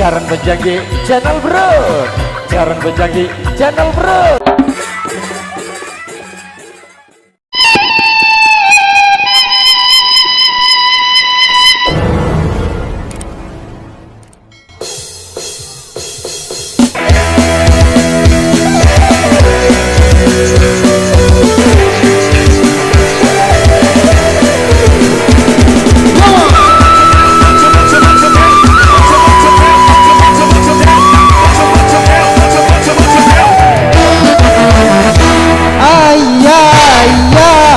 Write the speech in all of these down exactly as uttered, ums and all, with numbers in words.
Jaran Bejagi Channel, Bro. Jaran Bejagi Channel, Bro. Ayah, ayah,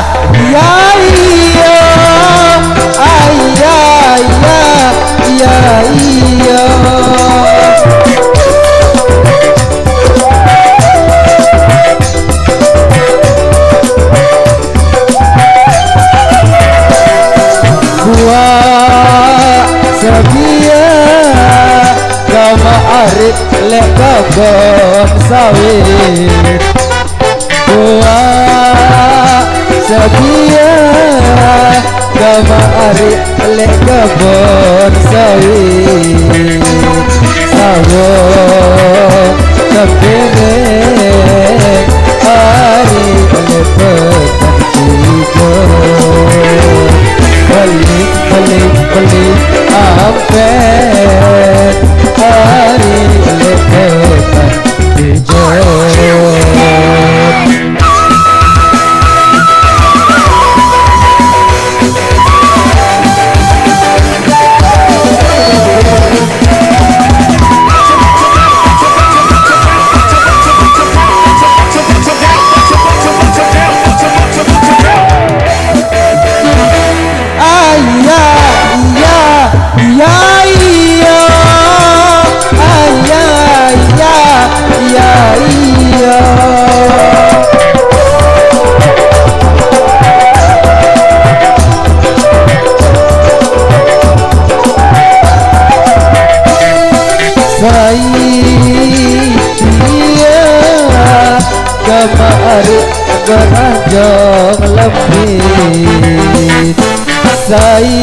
ya, iya. Ayah, ayah, ya, iya. Buah sedia kama arit lek kebon sawit. Buah sedia kama arit lek kebon sawit. Sawah sebereng ari lek petang tiga. Beli, beli, beli ampet ari lek petang tiga. Ayah, iya, iya, iya, iya. Ayah, iya, iya, iya. Sai iya kama ari berajang lembit. Sai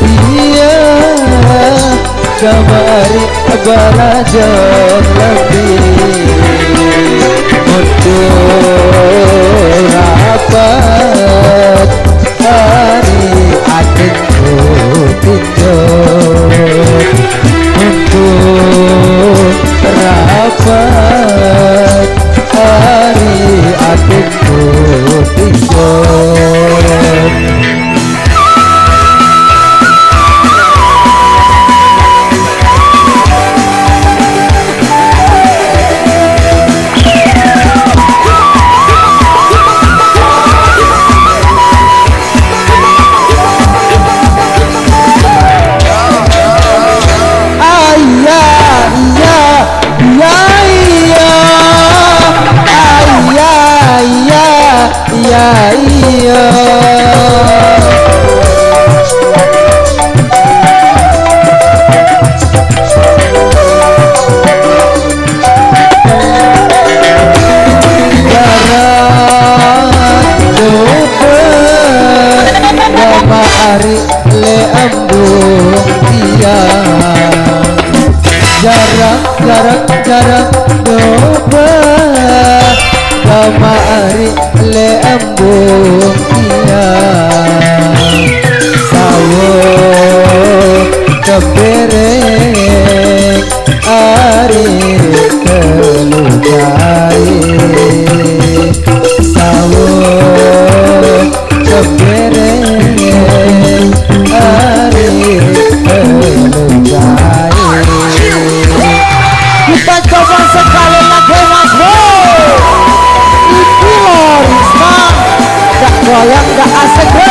iya kama ari berajang lembit. Mundur rapat ari adikku tinjau. Mundur rapat ari adikku tinjau. Ayah, iya, iya, iya, iya. Ayah, iya, iya, iya. Jaran coba kama ari lek embung tiang. Jaran, jaran, jaran coba kama ari lek embung tiang. Sawah kebereng ari telu jai. Sawah kebereng ari telu jai. Kita coba sekali lagi, Mas Bro. Iki loh, Risma. Gak goyang, gak asik, Bro.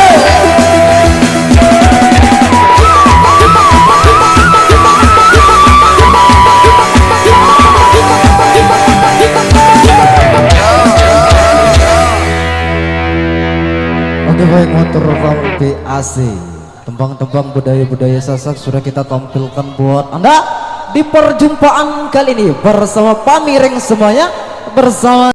Oke, baik, motor pampi asik. Tembang-tembang budaya-budaya Sasak sudah kita tampilkan buat Anda di perjumpaan kali ini bersama Pamiring semuanya, bersama